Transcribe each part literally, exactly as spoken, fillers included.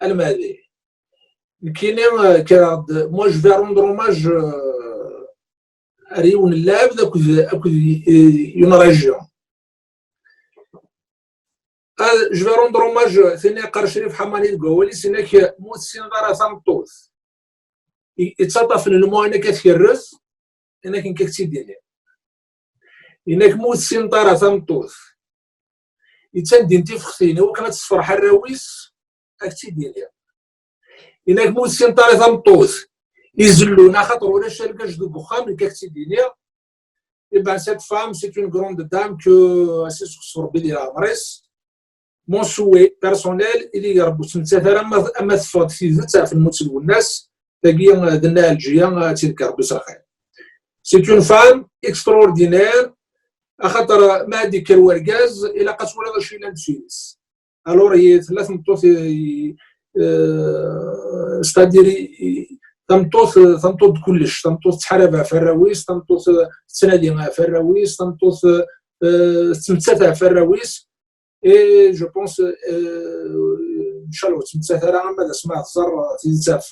Almadi. Nekkini, euh, kkreɣ-d, moi, je vais rendre hommage, euh, ar yiwen n lɛebd akked, akked, euh, une région. Ah, je vais rendre hommage, tin yeqqar Crif Ḥamani deg wawal-is, inek ma ur tessineḍ ara tameṭṭut i, yettaṭṭafen lmuɛna akka tkerrez, inek nekk ad k-tt-id-iniɣ. Inek ma ur tessineḍ ara tameṭṭut yettandin tifextin i wakken ad tessefreḥ arraw-is, ad k-tt-id-iniɣ. Inek ma ur tessineḍ ara tameṭṭut izellun axaṭer ulac argaz deg uxxam, nekk ad k-tt-id-iniɣ. Eh ben, cette femme, c'est une grande dame que, asif s Rebbi di leɛmer-is. Mon souhait personnel, ili Rebbi ur tt-nettat ara ama, ama teffeɣ-d tidet ɣef lmut n Lwennas, tagi, eh, d Nna Ɛelǧiya, eh, ad tt-id-, Rebbi s lxir. C'est une femme extraordinaire, axaṭer, eh, ma ad d-ikker wergaz, ilaq ad twaliḍ acu yellan deffir-is. Alors, i, tella tmeṭṭut, i, euh, c'est-à-dire, i, i, tameṭṭut, tameṭṭut d kullec, tameṭṭut tettḥarab ɣef arraw-is, tameṭṭut, euh, tettnadi ɣef arraw-is, tameṭṭut, euh, tettmettat ɣef arraw-is, et je pense, euh, ncallah ur tettmettat ara ama d asma ad tẓer tidet ɣef,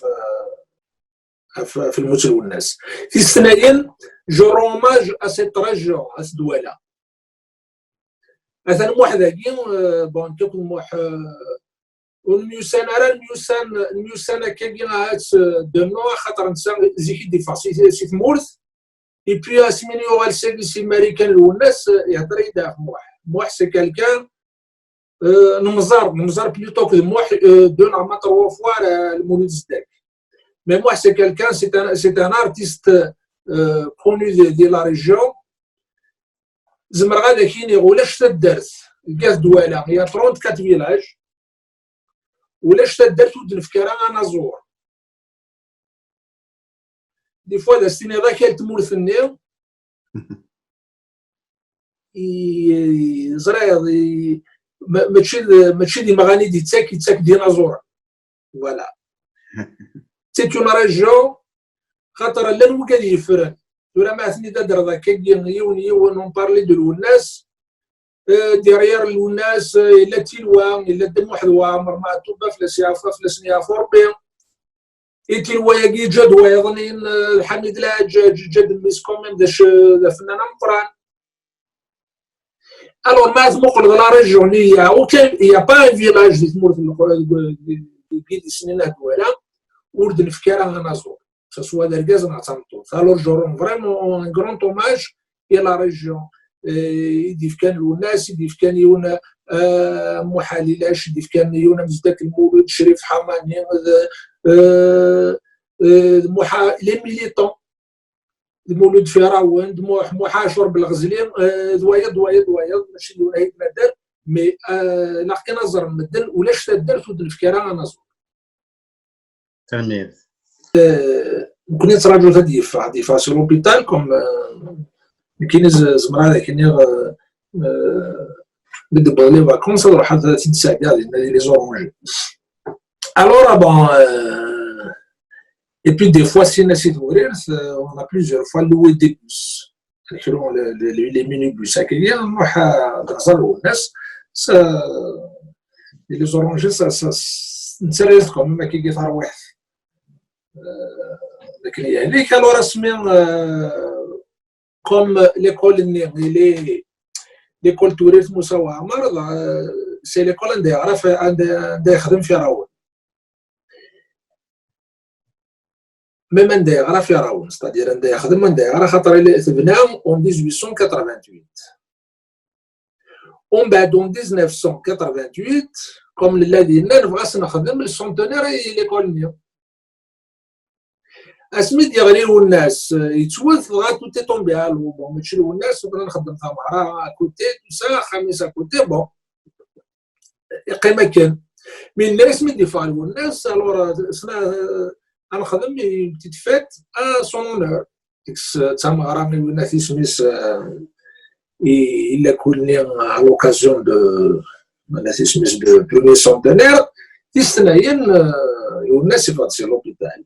ɣef, ɣef lmut n Lwennas. Tis tnayen, je rends hommage à cette région, à Dwala. Atan Muḥ dagi, euh, bon, nekk akked Muḥ, euh, ur nemyussan ara, nemyussan, nemyussan akkagi ahat, euh, de nom, axaṭer netta zik i d-iffeɣ si, si tmurt. Et puis asmi i yuɣal sagi si Marikan Lwennas, euh, ihedder-iyi-d ɣef Muḥ. Muḥ, c'est quelqu'un, euh, nemẓer, nemẓer plutôt que de Muḥ, euh, deux neɣ ma trois fois, euh, Lmulud Zeddak. Mais Muḥ, c'est quelqu'un, c'est un, c'est un artiste, euh, connu de, de la région. Zemreɣ ad ak-iniɣ ulac taddart deg At Dwala, il y a trente-quatre villages, ulac taddart ur d-nefki ara anaẓur. Des fois, ad as-tiniḍ akal tmurt-nni, i, i, ẓriɣ, i, ma-, mačči d, mačči d imɣan i d-ittak, ittak d inaẓuren. Voilà. C'est une région, xaṭer llan wigad yeffren. Tura ma ad ten-id-adreḍ akkagi yiwen yiwen, on parlait de Lwennas, euh, derrière Lwennas, euh, yella Tilwa, yella Dda Muḥ d Waɛmer Meɛtub, ad fell-as yeɛfu, ad fell-asen yeɛfu Rebbi. I Tilwa-agi yeǧǧa-d wayeḍnin, euh, Ḥamid Lɛeǧǧaǧ, yeǧǧa-d mmi-s quand même, d acu, d afennan ameqqran. Alors, ma tmuqleḍ la région-nni, il y a aucun, il y a pas un village di tmurt n Leqbayel, deg, deg, deg, deg idis-nni n At Dwala, ur d-nefki ara anaẓur. Que ce soit d argaz neɣ d tameṭṭut. Alors, je rends vraiment un grand hommage à la région. Eh, i d-yefkan Lwennas, i d-yefkan yiwen, eh, Muḥ Ɛli Lac, i d-yefkan yiwen amezdat Lmulud, Crif Ḥamani, d, eh, eh, d Muḥ A-, les militants. D Mulud Firawen, d Muḥ, Muḥ Ɛacur Belɣezli, eh, d wayeḍ, d wayeḍ, d wayeḍ, mačči d yiwen ay d-nadder, mais, eh, ilaq kan ad ẓren medden, ulac taddart ur d-nefki ara anaẓur. Tanemmirt. Eh, nekkni nettraǧu ad d-yeffeɣ, ad d-yeffeɣ si l'hôpital, comme, eh, nekkini z-, zemreɣ ad ak-iniɣ, eh, eh, mi d-wweḍ les vacances, ad ruḥeɣ ad t-id-sɛeddiɣ dinna di les orangers. Alors, ah bon, euh, et puis des fois, si on a cette, euh, on a plusieurs fois loué des bus. Kra, le, le, le, les minibus, ça, qui vient, moi, euh, dans un lounès, ça, et les orangers, ça, ça, ça, ça reste quand même, qui est à l'ouest. Euh, donc, il y a des, alors, à ce moment, euh, comme l'école-nni, il est, l'école Turirt Moussa Ouamar, euh, c'est l'école anda yeɣra, anda, anda yexdem Firawen. Même anda yeɣra Firawen, c'est-à-dire anda yexdem, anda yeɣra, xaṭer il est, tebna en dix-huit cent quatre-vingt-huit. Umbeɛd, en dix-neuf cent quatre-vingt-huit, comme nella dinna, nebɣa ad s-nexdem le centenaire i l'école-nni. Asmi d-yeɣli Lwennas, yettwet, dɣa tout est tombé à l'eau. Bon, mačči Lwennas, bɣiɣ ad nxeddem tameɣra à côté, tout ça, axxam-is à côté, bon. Yeqqim akken. Mi nella asmi d-yeffeɣ Lwennas, alors, sna, ad nexdem une petite fête à son honneur. Deg-s d tameɣra i winat isem-is, euh, i, i lakul-nni à l'occasion de, winat isem-is de premier centenaire, tis tnayen, euh, Lwennas yeffeɣ-d si l'hôpital.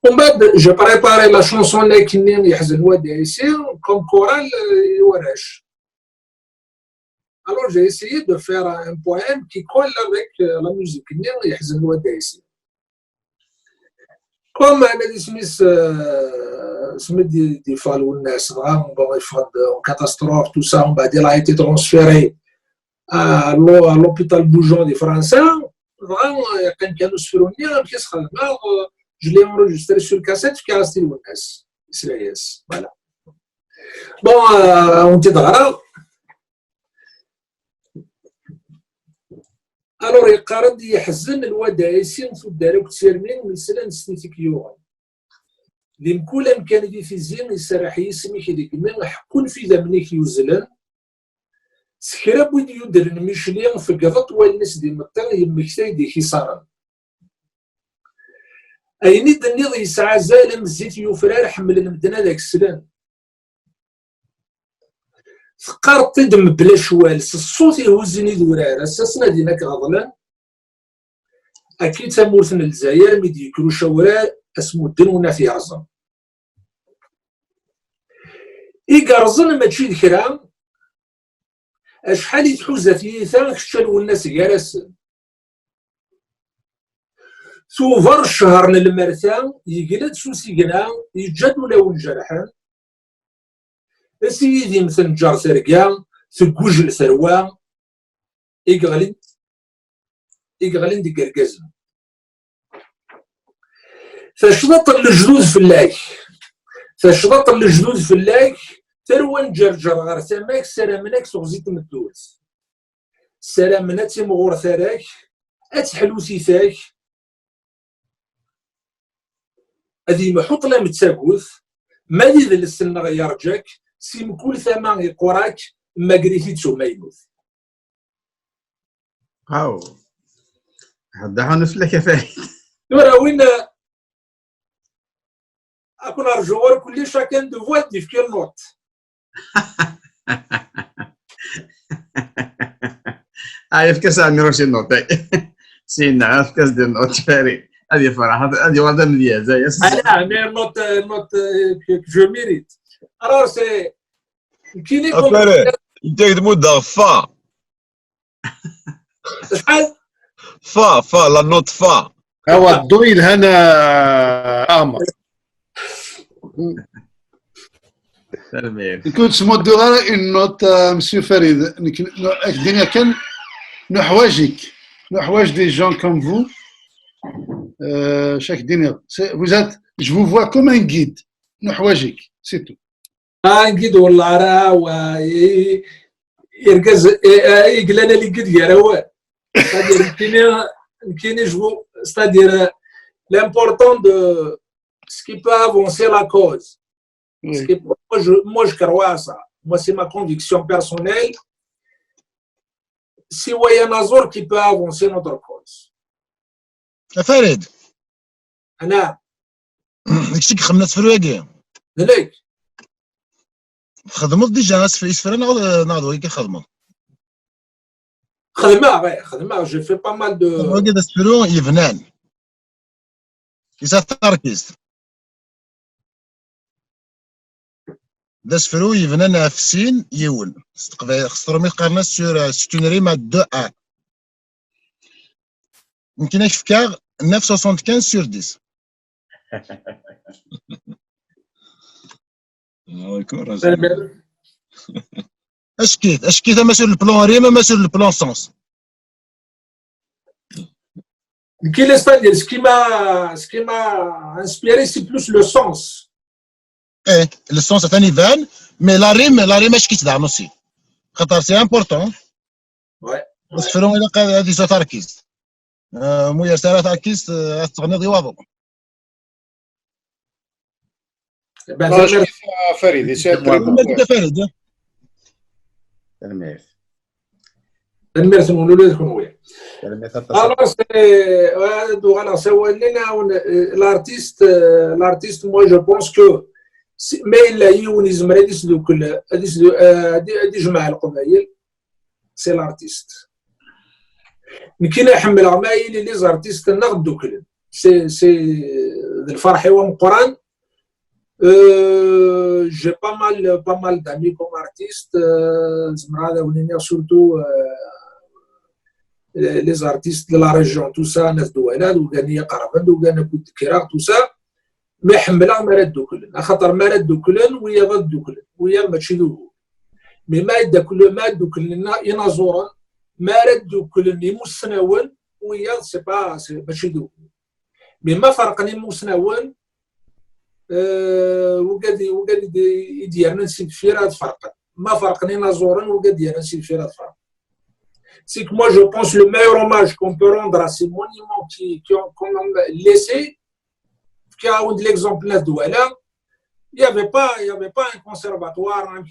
Umbeɛd, j'ai préparé la chanson-nni yeḥzen Wadi Ɛisi, comme chorale, euh, i warrac. Alors, j'ai essayé de faire un poème qui colle avec, euh, la musique-nni yeḥzen Lwad Ɛisi. Comme, euh, ad isem-is, euh, asmi d-, d-yeffeɣ Lwennas, dɣa, bon, yeffeɣ-d en catastrophe, tout ça, mbeɛd il a été transféré à l'hô-, à l'hôpital Boujon di Fransa, dɣa, euh, yeqqim kan usefru-nni, amek i s-xedmeɣ, euh, je l'ai enregistré sur cassette, fkiɣ-as-t i Lwennas, yesla-yas, voilà. Bon, euh, ad wen-t-id-ɣreɣ. Alors, yeqqar-d: "Yeḥzen Lwad Ɛisi, tuddar akked tirni, neslan s titi k-yuɣen. Di mkul amkan di tizi, iserreḥ yisem-ik deg imi, ḥekkun f idammen-ik yuzlen. S kra n wid yudren Micli, tfegreḍ wallen-is d imeṭṭi, yemmektay-d i k-iṣaren. Ayen i d-tenniḍ yesɛa azal am zzit yufrar, ḥemmlen medden ad ak-slen. Teqqareḍ-t-id mebla ccwal, s ṣṣut ihuzzen idurar, ass-a snadin ad k-ɣeḍlen. Akka i d tamurt n Lezzayer, mi d-yekker ucawrar, asmudden win ad t-yerẓen. I yerẓen mačči d kra, acḥal i tḥuza tyita, kečč a Lwennas gar-asen. Tuber ccher n lmerta, yegla-d s usigna, yeǧǧa-d ulawen jerḥen. Ass i yidim tenǧer terga, teggujel terwa, i yeɣlin, i yeɣlin deg yergazen. Tacḍaṭ n lejdud fell-ak, tacḍaṭ n lejdud fell-ak, tarwa n Ǧerǧer ɣer tama-k, ssaramen-ak teɣzi n tmeddurt. Ssaramen ad timɣur tara-k, ad teḥlu tita-k, ad yemḥu ṭṭlam d tagut, ma d idles-nneɣ yerǧa-k, si mkul tama iqquṛ-ak, mmagri-t-id s umaynut." Aw. Hedda ḥanu fell-ak a Farid. Tura win, ad ken-rjuɣ ur kulli chacun de vous ad d-yefk une note. Ah, efk-as a Ɛmiruc une note, ay. Sina, efk-as des notes, Farid. Ad yefreḥ, ad, ad yuɣal d amedyaz, ay. Ala, mais une note, une note, euh, que, que je mérite. Alors, c'est, nekkini a Farid, nekk ad k-d-muddeɣ fa. Acḥal? Fa, fa, la note fa. Awa, ddu yelhan, a Ɛmer. Tanemmirt. Nekk ur ttmudduɣ ara une note, euh, Monsieur Farid. Nekk, no, ad k-d-iniɣ kan, nuḥwaǧ-ik. Nuḥwaǧ des gens comme vous. Euh, c-, ad k-d-iniɣ. C'est, vous êtes, je vous vois comme un guide. Nuḥwaǧ-ik, c'est tout. Ah, ngi-d wallah ara, wa, i, i, irgaz, i, i, i yellan ad iggid gar awal. C'est-à-dire, nekkini, nekkini, je veux, c'est-à-dire, euh, l'important de ce qui peut avancer la cause. Oui. Ce qui, moi, je, moi, je crois à ça. Moi, c'est ma conviction personnelle. C'est un anaẓur qui peut avancer notre cause. A Farid. Ana. D kečč i ixedmen asefru-agi? D nekk. Txedmeḍ déjà asef-, isefra neɣ, neɣ d wagi i xedmeḍ? Xedmeɣ, eh, xedmeɣ, j'ai fait pas mal de... Wagi d asefru yebnan. Yesɛa tarkist. D asefru yebnan ɣef sin yiwen. S teqbaylit, s trumit qqaren-as sur, euh, c'est une rime à deux A. Nekk ad k-fkeɣ neuf soixante-quinze sur dix. Ah, d'accord. Ackit, ackit, ama sur le plan rime, ama sur le plan sens. Nekkini, c'est-à-dire, ce qui m'a, ce qui m'a inspiré, c'est plus le sens. Eh, le sens atan iban, mais la rime, la rime ackit daɣen aussi. Xaṭer c'est important. Ouais. Asefru ilaq ad, ad yesɛu tarkist. Euh, mu yers ara tarkist, euh, ad teɣniḍ i waḍu. Ben, ah, tanemmirt. Farid, yesɛa très bon point. Tanemmirt. Tanemmirt-nwen ula d kenwi. Tanemmirt aṭas. Alors, c'est, euh, ad uɣaleɣ s awal-nni, euh, l'artiste, euh, l'artiste, moi, je pense que si, ma yella yiwen yezmer ad isdukkel, ad isdu-, euh, ad, ad ijmeɛ Leqbayel, c'est l'artiste. Nekkini ḥemmleɣ ma yili les artistes-nneɣ dduklen. C'est, c'est, d lferḥ-iw ameqqran. Euh, j'ai pas mal, pas mal d'amis comme artistes. Euh, zemreɣ ad awen-iniɣ surtout euh, les artistes de la région, tout ça, n At Dwala, d ugan i yi-iqerben, d ugan akk i d-kkreɣ, tout ça. Mais ḥemmleɣ mi ara dduklen, axaṭer mi ara dduklen, wiyaḍ ad dduklen, wiyaḍ mačči d ugur. Mais ma dduklen, ma dduklen inaẓuren, ma ara dduklen imussnawen, wiyaḍ, c'est pas, c'est, mačči d ugur. Mais ma ferqen imussnawen, euh, wigad, wigad i d-, i d-yernan si deffir ad ferqen. Ma ferqen inaẓuren, wigad yernan si deffir ad ferqen. C'est que moi, je pense le meilleur hommage qu'on peut rendre à ces monuments qui, qui ont quand même laissé, qui a de l'exemple là de Douala, il n'y avait pas, il y avait pas un conservatoire, un,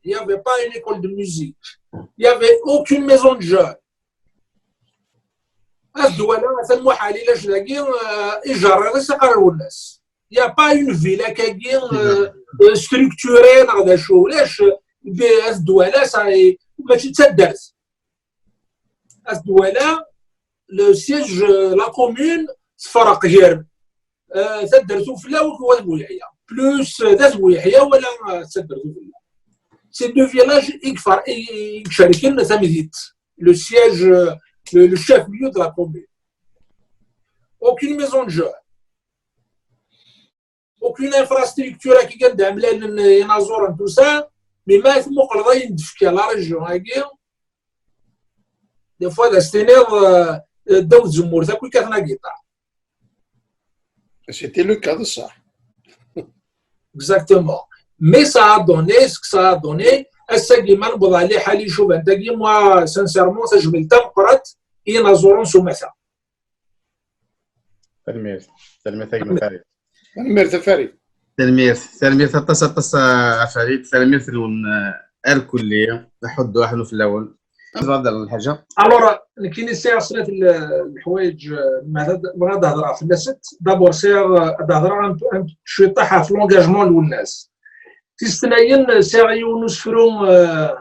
il n'y avait pas une école de musique, il n'y avait aucune maison de jeunes. At Dwala, atan muḥal, ulac dagi, euh, ijerriḍ-is aqerru-nnes. Il n'y a pas une ville akkagi euh, euh, structurée, neɣ d acu, ulac, euh, At Dwala, ça, mačči d taddart. At Dwala, le siège, euh, la commune, tferreq gar euh, taddart Ufella akked At Buyeḥya. Plus euh, d At Buyeḥya wala euh, taddart Ufella. C'est deux villages i yfer-, i, i icerken tamdint. Le siège, euh, le, le chef-lieu de la commune. Aucune maison de jeunes. Aucune infrastructure akkagi anda mlalen inaẓuren, tout ça. Mais ma tmuqleḍ ayen d-tefka la région-agi, des fois d as-tiniḍ euh, ddaw tzemmurt akk i kkaten agiṭar. C'était le cas de ça. Exactement. Mais ça a donné ce que ça a donné. Ass-agi ma newweḍ ɣer liḥala icuban tagi, moi, sincèrement, tajmilt tameqqrant i yinaẓuren s umata. Tanemmirt. Tanemmirt a gma Farid. Tanemmirt a Farid. Tanemmirt. Tanemmirt aṭas, aṭas a Farid. Tanemmirt-nwen irkelli. Aḥuddu, aḥnu fell-awen. Tebɣa ad d-terreḍ lḥaǧa? Alors, nekkini sɛiɣ snat n leḥwayeǧ, eh, ma bɣiɣ ad hedreɣ fell-asent. D'abord, sɛiɣ, eh, ad hedreɣ un peu, un peu, cwiṭaḥ ɣef l'engagement n Lwennas. Tis tnayen, sɛiɣ yiwen usefru, eh,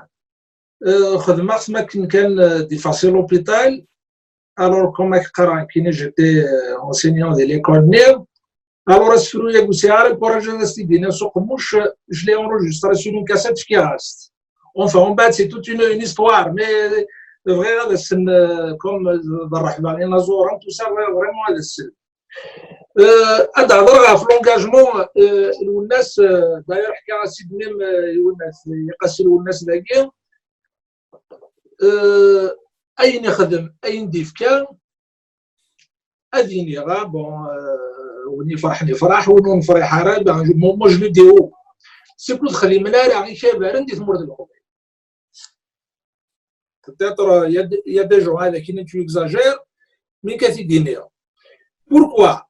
eh, xedmeɣ-t makken kan, eh, d-ifaṣi l'hôpital. Alors, comme ak-qqareɣ nekkini, j'étais, eh, enseignant di l'école-nni. Alors, asefru-agi ur sɛiɣ ara lkuṛaj ad as-t-id-iniɣ s uqemmuc, je l'ai enregistré sur une cassette, fkiɣ-as-t. Enfin, en fait, c'est toute une, une histoire, mais bɣiɣ ad asen, euh, comme, euh, d rreḥba, inaẓuren, tout ça, bɣiɣ vraiment ad asen. Euh, ad hedreɣ ɣef l'engagement, euh, Lwennas, euh, d'ailleurs, ḥkiɣ-as-id même, euh, i Lwennas, i Qasi Lwennas dagi. Euh, ayen ixdem, ayen d-ifka, ad iniɣ, ah, bon, euh, win ifṛeḥen ifṛeḥ, win ur nefṛiḥ ara, ben, je, moi, moi, je le dis haut. Skud xdimen ara ikabaren di tmurt n Leqbayel. Peut-être, euh, il y a de- il y a des gens avec qui tu exagères, mais qu'est-ce qu'il dit? Pourquoi?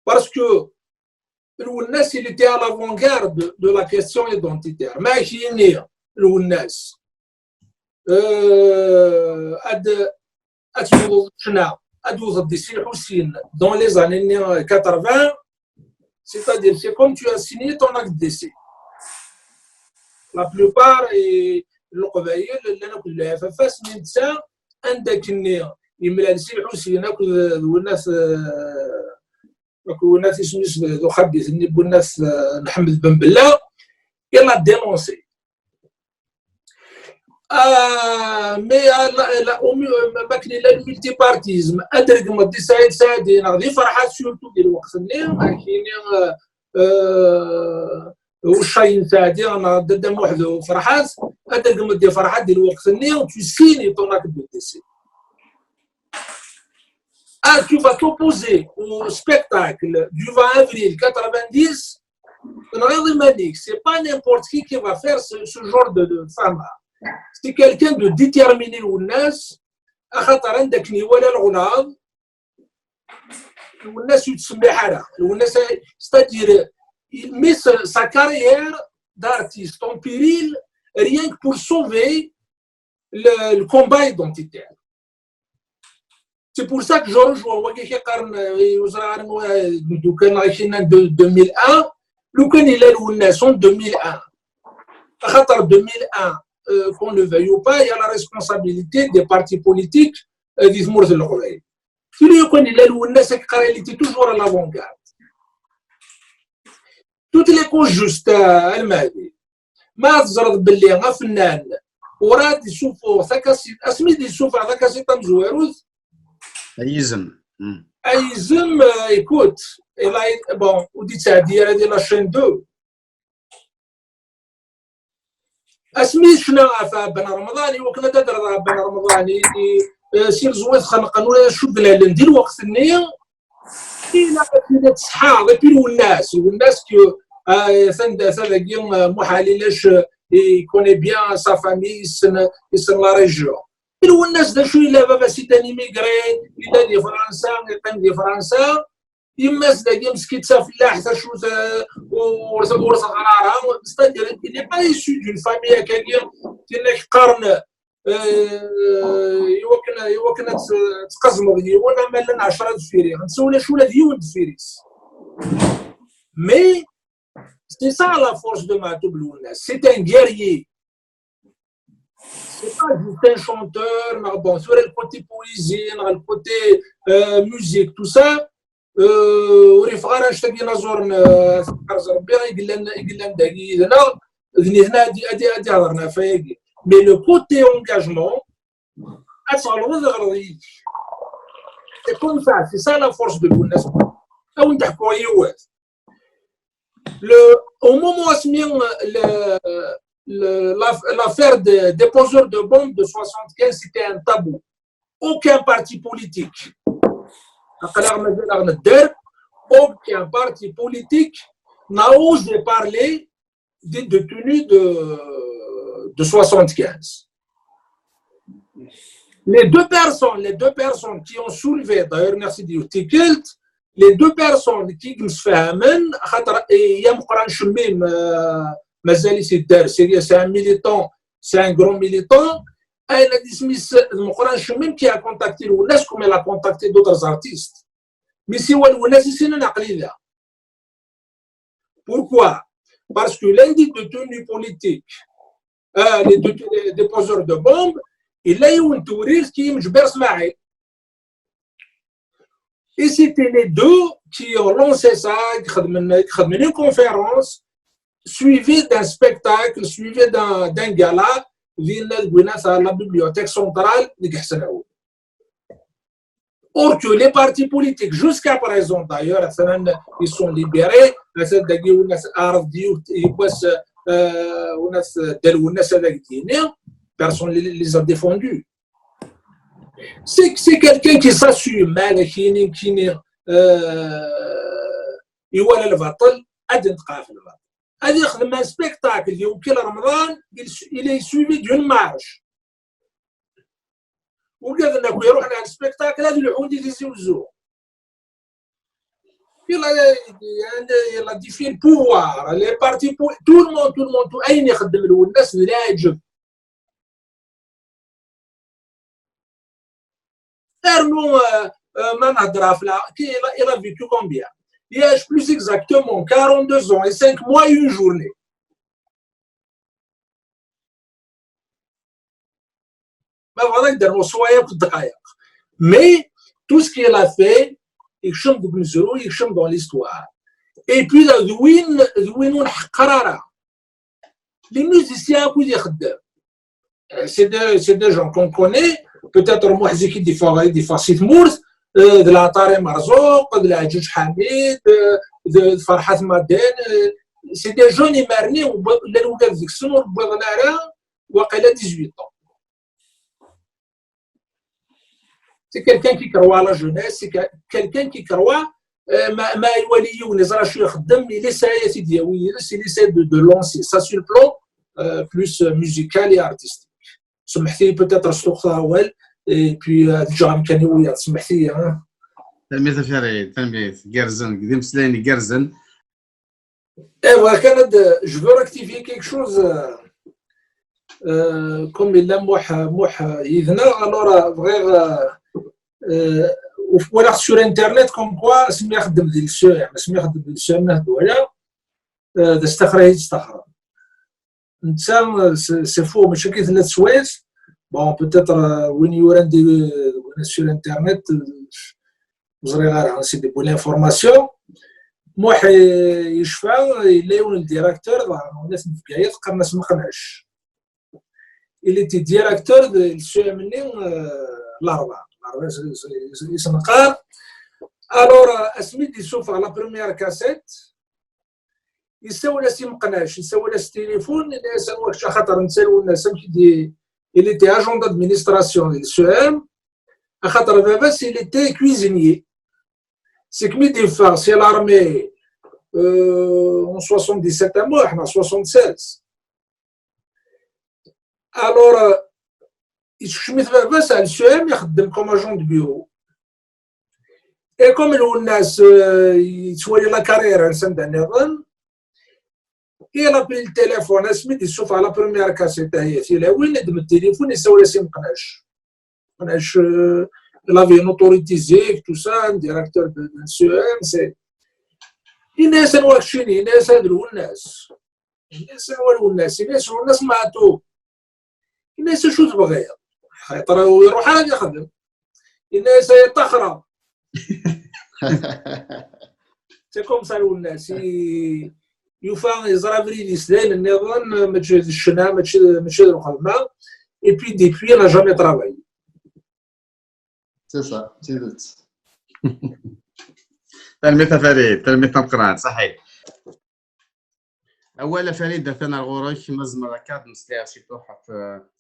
Parce que Lwennas, il était à l'avant-garde de la question identitaire. Ma ak-yini Lwennas, euh, ad, ad tewwḍeḍ ccna, ad tewwḍeḍ di Si Lḥusin dans les années quatre-vingts, c'est-à-dire, c'est comme tu as signé ton acte de décès. La plupart, et Leqbayel, llan akked lɛafafas, mi netta, anda akken-nni, yemlal Si Lḥusin akked d Winnat, euh, akked Winnat isem-is d uxaddit-nni n Winnat, euh, Nḥemmed Ben Bella, il a dénoncé. Ah, mais, ah, la, la, au mu-, euh, ma akken yella le multipartisme, ad regmeḍ di Saɛid Saɛdi, neɣ di Ferḥat, surtout di lweqt-nni, akini, euh, euh, Uccayen Saɛdi, neɣ Dda Muḥ d Ferḥat, ad regmeḍ di Ferḥat di lweqt-nni, tu signes ton acte de décès. Ah, tu vas t'opposer au spectacle du vingt avril quatre-vingt-dix, c'est pas n'importe qui qui va faire ce, ce genre de, de femme. C'est quelqu'un de déterminé, Lwennas, axaṭer anda akken iwala leɣlaḍ, Lwennas ur yettsemmiḥ ara. Lwennas, c'est-à-dire, il met sa, sa carrière d'artiste en péril rien que pour sauver le, le combat identitaire. C'est pour ça que je rejoins wagi ki qqaren, euh, ur ẓriɣ ara anwa, euh, d ukan ɣer kinna de deux mille un, lukan yella Lwennas en deux mille un. Axaṭer deux mille un, euh, qu'on le veuille ou pas, il y a la responsabilité des partis politiques, euh, di tmurt n Leqbayel. Tili lukan yella Lwennas, ad k-qqareɣ, il était toujours à l'avant-garde. Toutes les causes justes, a Lmehdi. Ma teẓreḍ belli afennan urad yessufeɣ takasiṭ, asmi d-yessufeɣ takasiṭ tamezwarut, Ayizem. Hmm. Ayizem, euh, écoute, il a, bon, ur d-yettɛeddi ara di la chaîne deux. Asmi yecna ɣef Ɛebban Remḍan, i wakken ad d-adreḍ Ɛebban Remḍan, i, i, euh, si leẓwit xenqen ula d acu d-lalen di lweqt-nni, ilaq ad tili tṣeḥḥa, et puis Lwennas, Lwennas que, euh, atan d, atan dagi, euh, Muḥ Ɛli Lac, euh, il connaît bien sa famille, yessen, yessen la région. Lwennas d acu yella, baba-s yella d immigré, yella di Fransa, yeqqim di Fransa, yemma-s dagi meskint d tafellaḥt, acu t-, ur, ur teɣra ara, c'est-à-dire il n'est pas issu d'une famille akkagi, tin ak qqaren, euh, iwakken, iwakken ad t-, tqazmeḍ yiwen, ama llan ɛecra deffir-i, netta ulac ula d yiwen deffir-is. Mais c'est ça la force de Maɛtub Lwennas, c'est un guerrier. C'est pas juste un chanteur, mais bon, sur le côté poésie, le côté, euh, musique, tout ça, euh, ur yeffeɣ ara anect-agi inaẓuren, euh, tqerz Rebbi, i yellan, i yellan dagi yid-neɣ, d nitni ad, ad, ad d-iheḍren ɣef wayagi. Mais le côté engagement, ad tɣelḍeḍ, iɣleḍ yid-k. C'est comme ça, c'est ça la force de Lwennas. Ad wen-d-ḥkuɣ yiwet. Le, au moment où le, le, la, l'affaire des déposeurs de bombes de soixante-quinze, c'était un tabou. Aucun parti politique, aql-aɣ mazal-aɣ nedder, aucun parti politique n'a osé parler des détenus de, de soixante-quinze. Les deux personnes, les deux personnes qui ont soulevé, d'ailleurs, merci Dieu, Tickelt, les deux personnes qui, qui se fehment, il y a Mouqran Chemmim, euh, mazal-it yedder, c'est, c'est un militant, c'est un grand militant. Et il a dit, Smith, Mouqran Chemmim qui a contacté Lwennas, comme il a contacté d'autres artistes. Mais c'est Lwennas, c'est un aql-i da. Pourquoi? Parce que l'un des détenus politiques, euh, les, détenus, les déposeurs de bombes, il a eu une touriste qui est Mjber Smaïl. Et c'était les deux qui ont lancé ça, qui ont une conférence suivie d'un spectacle, suivie d'un, d'un gala, à la bibliothèque centrale de Ghassan. Or que les partis politiques, jusqu'à présent d'ailleurs, ils sont libérés, personne ne les a défendus. C'est, c'est quelqu'un qui s'assume, qui, qui, euh, il voit le batal, il y a un spectacle, il est suivi d'une marche. Ugad-nni akk iruḥen ar spectacle ad lḥun di Tizi Uzzu. Il a, il a défié le pouvoir, les partis, tout le monde, tout le monde, tout, ayen ixeddem Lwennas d leɛǧeb. Rnu, euh, euh, ma nehder ɣef la, il a, il a vécu combien? Il a plus exactement quarante-deux ans et cinq mois et une journée. Ma bɣiɣ ad d-rnuɣ ṣṣwaya akked ddqayeq. Mais tout ce qu'il a fait, yekcem deg umezruy, yekcem dans l'histoire. Et puis d win, d win ur nḥeqqer ara. Les musiciens akk i d-ixeddem. C'est des, c'est des gens qu'on connaît. Peut-être Muḥ Zik i d-yeffeɣ, i d-yeffeɣ si tmurt, euh, d Laɛṭari Merzuq, d Leɛǧuǧ Ḥamid, euh, d, d Ferḥat Maden, euh, c'est des jeunes imarni, llan ugad deg-sen ur wwiḍen ara waqila dix-huit ans. C'est quelqu'un qui croit à la jeunesse, c'est que-, quelqu'un qui croit, euh, ma, ma iwali yiwen, yeẓra acu ixeddem, il essaie, il essaie de, de lancer ça sur le plan, euh, plus musical et artistique. Semḥet-iyi peut-être s tuxta awal, et puis, euh, ad ǧǧeɣ amkan i wiyaḍ, semḥet-iyi, hein. Tanemmirt a Farid, tanemmirt, gerrzen, d imeslayen gerrzen. Eh, bɣiɣ kan ad, je veux rectifier quelque chose, euh, euh, comme yella Muḥ, Muḥ yid-neɣ, alors, euh, bɣiɣ, euh, euh, walaɣ sur internet comme quoi asmi ixeddem di le seum, asmi ixeddem di le seum, ma twala, euh, d astaxer ay yettaxren. Netta, euh, c'est, c'est faux, mačči akka i tella teswiɛt. Bon, peut-être, euh, win yuran di, euh, sur internet, euh, ur ẓriɣ ara, c'est de bonne information. Muḥ yecfa, yella yiwen n directeur ḍer n Bgayet, qqaren-as Meqnac. Il était directeur de l'S E M-nni, euh, Larba. Larba, s- s- s- isenqar. Alors, euh, asmi d-issufeɣ la première cassette, yessawel-as i Meqnac, yessawel-as s tilifun, yenna-as: "Anwa kečč?" Axaṭer netta Lwennas, amek i d-, il était agent d'administration di l'S E M, axaṭer baba-s, il était cuisinier. Seg mi d-yeffeɣ si l'armée, euh, en soixante-dix-sept, am Muḥ, neɣ soixante-seize. Alors, euh, yekcem-it baba-s ar l'S E M, ixeddem comme agent de bureau. Et comme Lwennas, euh, yettwali la carrière ar sanda nniḍen, il appelle le téléphone, asmi d-issufeɣ la première cassette, ahi, tilawin, yeddem tilifun, yessawel-as i Meqnac. Meqnac, euh, il avait une autorité zik, tout ça, un directeur de, de l'S E M, c'est, yenna-as: "Anwa keččini?" Yenna-as: "Ad Lwennas." Yenna-as: "Anwa Lwennas?" Yenna-as: "Lwennas Meɛtub." Yenna-as: "Acu tebɣiḍ?" Xaṭer ur iruḥ ara ad ixdem. Yenna-as: "Ay ṭṭaxra." C'est comme ça Lwennas. I-, yufa, yeẓra abrid-is d ayen nniḍen, mačči d ccna, mačči, mačči d lxedma. Et puis, depuis, il n'a jamais travaillé. C'est ça, d tidet. Tanemmirt a Farid, tanemmirt tameqqrant, ṣaḥit. Awal a Farid, atan ar ɣur-k, ma tzemreḍ akka ad d-mmeslayeḍ ciṭuḥ ɣef,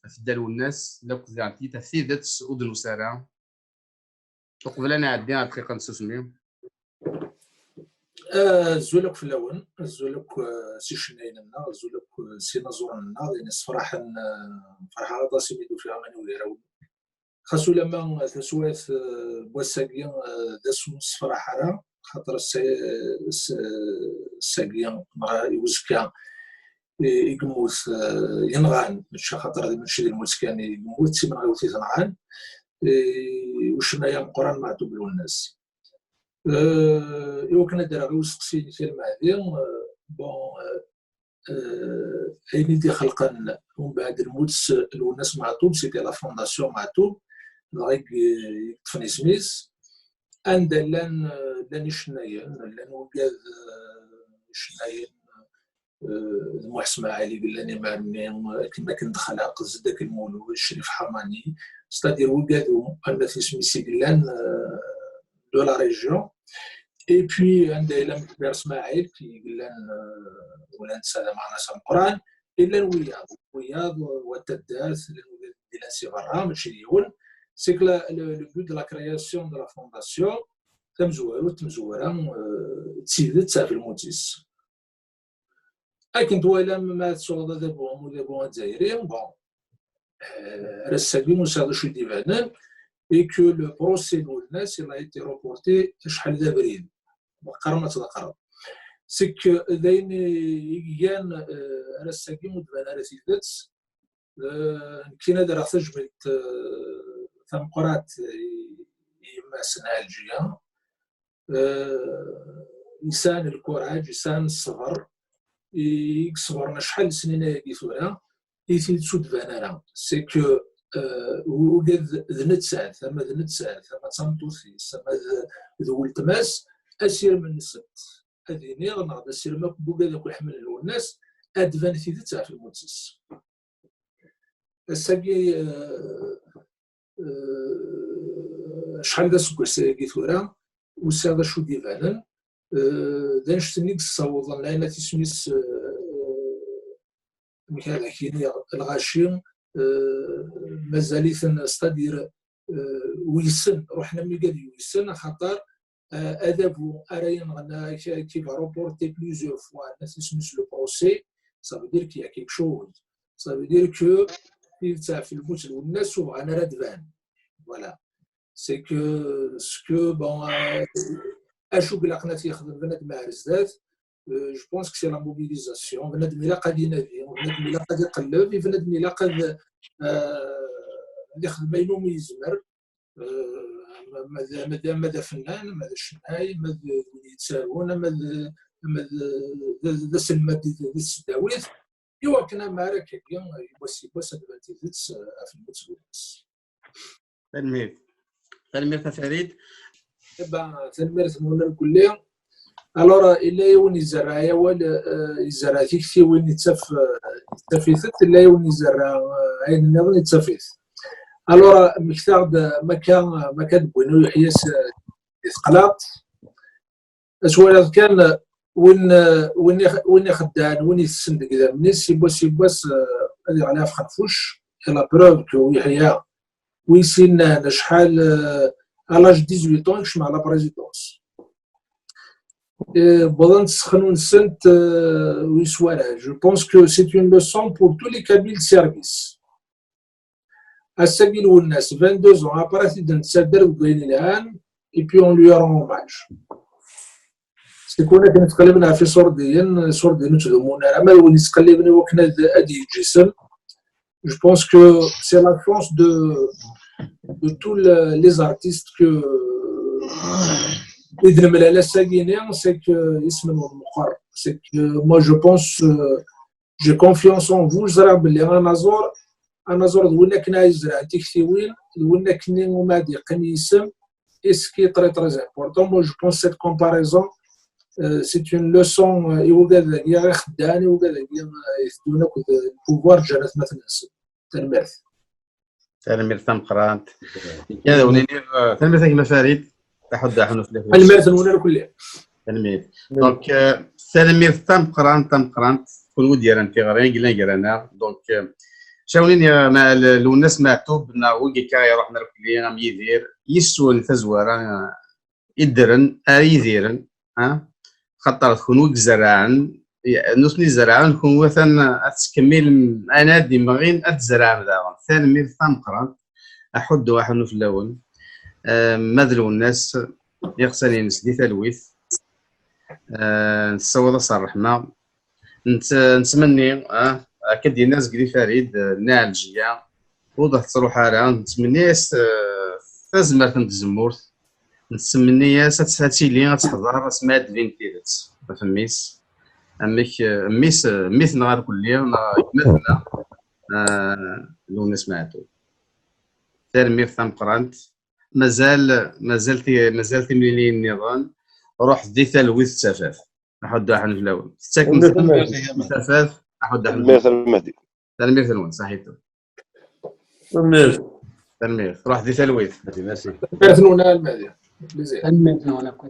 ɣef Dda Lwennas, d akked, ɣef tidet ur d-nusi ara. Uqbel ad nɛeddi ar dqiqa n tsusmi. Ah, azul akk fell-awen, azul akk, eh, s icennayen-nneɣ, azul akk, eh, s inaẓuren-nneɣ, d ayen yessefraḥen, eh, ferḥeɣ aṭas imi d-ufiɣ aman ugar-awen. Xas ulamma taswiɛt, eh, n wass-agi, eh, d ass ur nessefraḥ ara, xaṭer ass-, ass-, ass-agi neɣ i uzekka i, i yemmut, eh, yenɣan, mačči axaṭer d, mačči d lmut kan i yemmut, d timenɣiwt i t-nɣan, eh, ucennay ameqqran Meɛtub Lwennas. Eh, i wakken ad d-rreɣ i usteqsi-inek a Lmehdi, eh, bon, eh, eh, ayen i d-ixelqen umbeɛd lmut n Lwennas Meɛtub, c'était la fondation Meɛtub, dɣa i i yeṭṭfen isem-is, anda llan, eh, llan icennayen, llan wigad, eh, icennayen, eh, d Muḥ Smaɛil i yellan imar-nni, akken, akken d Xlaq, Zeddak Lmulud, Crif Ḥamani, c'est-à-dire wigad am At Isem-is i yellan, eh, de la région. Et puis, anda yella Mekbir Smaɛil, i yellan, eh, ula netta d ameɣnas ameqqran, i llan wiyaḍ, wiyaḍ, wat taddart, llan wigad i d-yellan si berra, mačči d yiwen. C'est que la, le, le but de la création de la fondation, tamezwarut, tamezwara, eh, d tidet ɣef lmut-is. Akken twalam, ma tesɛuḍ adabu am udabu azzayri, bon, eh, ar ass-agi ur sɛiɣ d acu i d-ibanen, et que le procès n Lwennas, il a été reporté acḥal d abrid, meqqar ma tḍeqqreḍ. C'est que d ayen i igan, eh, ar ass-agi ur d-tban ara tidet. Eh, nekkini ad rreɣ tajmilt, eh, tameqqrant i, i yemma-s n Ɛelǧiya. Eh, yesɛan lkuraǧ, yesɛan ṣṣber, i, i iṣebren acḥal n snin ayagi tura, i tidet ur d-tban ara. C'est que, eh, ugad d nettat, ama d nettat, ama d tameṭṭut-is, ama d, d weltma-s, asirem-nsent, ad iniɣ, neɣ d asirem akk n wugad akk iḥemmlen Lwennas, ad d-tban tidet ɣef lmut-is. Ass-agi, eh, eh, acḥal d aseggas ayagi tura, ur sɛiɣ d acu d-ibanen. Eh, d annect-nni i yessawḍen ayen at isem-is, eh, amek ara ak-iniɣ, lɣaci, eh, mazal-iten, c'est-à-dire, eh, uysen, ruḥen am wigad yuysen, axaṭer, eh, adabu ara yenɣen, eh, qui, qui va reporter plusieurs fois, at isem-is, le procès, ça veut dire qu'il y a quelque chose. Ça veut dire que tidet ɣef lmut n Lwennas ur bɣan ara ad tban. Voilà. C'est que, ce que, bon, euh, acu i ilaqen ad t-yexdem bnadem ar zdat, euh, je pense que c'est la mobilisation. Bnadem ilaq ad inadi, bnadem ilaq ad iqelleb, bnadem ilaq ad, euh, ad ixdem ayen umi yezmer. Eh, ma d, ma d, ma d afennan, ma d acennay, ma d win yettarun, ma d, ma d, d, d aselmad di, di tesdawit, i wakken amar akkagi, yiwwas yiwwas ad tban tidet, eh, ɣef lmut n Lwennas. Tanemmirt. Tanemmirt a Farid. Eh ben, tanemmirt-nwen irkelli. Alors, yella yiwen izerreɛ awal, euh, izerreɛ tiktiwin, ittaf, euh, ittaf-itent, yella yiwen izerreɛ, euh, ayen nniḍen, ittaf-it. Alors, mmektaɣ-d, euh, makka, euh, makka d-wwin uyeḥya s, euh, di teqlaṭ. Ad twaliḍ kan, euh, win, euh, win ix-, win ixeddɛen, win itessen deg idammen-is, yiwwas, yiwwas, euh, ad iɣli ɣef xerfuc. Et la preuve que uyeḥya, wi s-yennan acḥal, euh, à l'âge de dix-huit ans, yekcem ɣer la présidence. Euh, wwḍen-d ssexnu-nsent, euh, wis waraj. Je pense que c'est une leçon pour tous les cabinets de service. Ass-agi Lwennas, vingt-deux ans après, i d-nettader deg wayen yelhan, et puis on lui rend hommage. C'est qu'on a netqellib ɣef iṣurdiyen, iṣurdiyen ur ttdumun ara, ma d win yettqelliben i wakken ad, ad yeǧǧ isem. Je pense que c'est la chance de, de tous le-, les artistes que, i d-nemlal ass-agi-ni, c'est que isem-nwen meqqer. C'est que moi, je pense, euh, j'ai confiance en vous, ẓriɣ belli anaẓur, anaẓur d win akken ay yezrɛen tiktiwin, d win akken umi ad yeqqen yisem, et ce qui est très, très important, moi, je pense cette comparaison, euh, c'est une leçon, euh, i wigad-agi ixeddɛen, i wigad-agi, euh, iteddun akked, euh, le pouvoir, ǧǧan atmaten-nsen. Tanemmirt. Tanemmirt tameqqrant. Kan ad wen-iniɣ, euh, tanemmirt a gma Farid. Aḥuddu aḥunnu fell-ak. Tanemmirt-nwen irkelli. Tanemmirt. Donc, euh, tanemmirt tameqqrant, tameqqrant, kunwi d-yerran tiɣri, i yellan gar-aneɣ. Donc, euh, cawlin, euh, ma-, l-, Lwennas Meɛtub, neɣ wigi akka iruḥen irkelli, am Yidir, yis-wen tazwara, euh, i ddren, ara yidiren, ha? Xaṭer d kunwi i izerrɛen, i-, nutni zerrɛen, kunwi atan ad tettkemmilem, ayen ad d-imɣin, ad tzerrɛem daɣen. Tanemmirt tameqqrant, aḥuddu aḥunnu fell-awen. Eh, ma d Lwennas, iɣsan-ines di talwit. Eh, nessaweḍ-as ṛṛeḥma. Nett-, nettmenni, ah, akka d-yenna Azegri Farid, eh, Nna Ɛelǧiya, ur d-tettruḥ ara. Nettmenni-as, eh, tazmert n tzemmurt. Nettmenni-as ad, ad tili, ad teḥḍer asmi ad d-tbin tidet ɣef mmi-s. Amek, eh, mmi-s, eh, mmi-tneɣ irkelli, neɣ gma-tneɣ, eh, Lwennas Meɛtub. Tanemmirt tameqqrant. Mazal, mazal ti-, mazal timliliyin nniḍen. Ruḥ di talwit d tafat. Aḥuddu aḥunnu fell-awen. Tettakem s tafat, aḥuddu aḥunnu. Tanemmirt a Lmehdi. Tanemmirt-nwen, saḥit. Tanemmirt. Tanemmirt. Ruḥ di talwit. Merci. Tanemmirt-nwen a Lmehdi. Plaisir. Tanemmirt-nwen akk.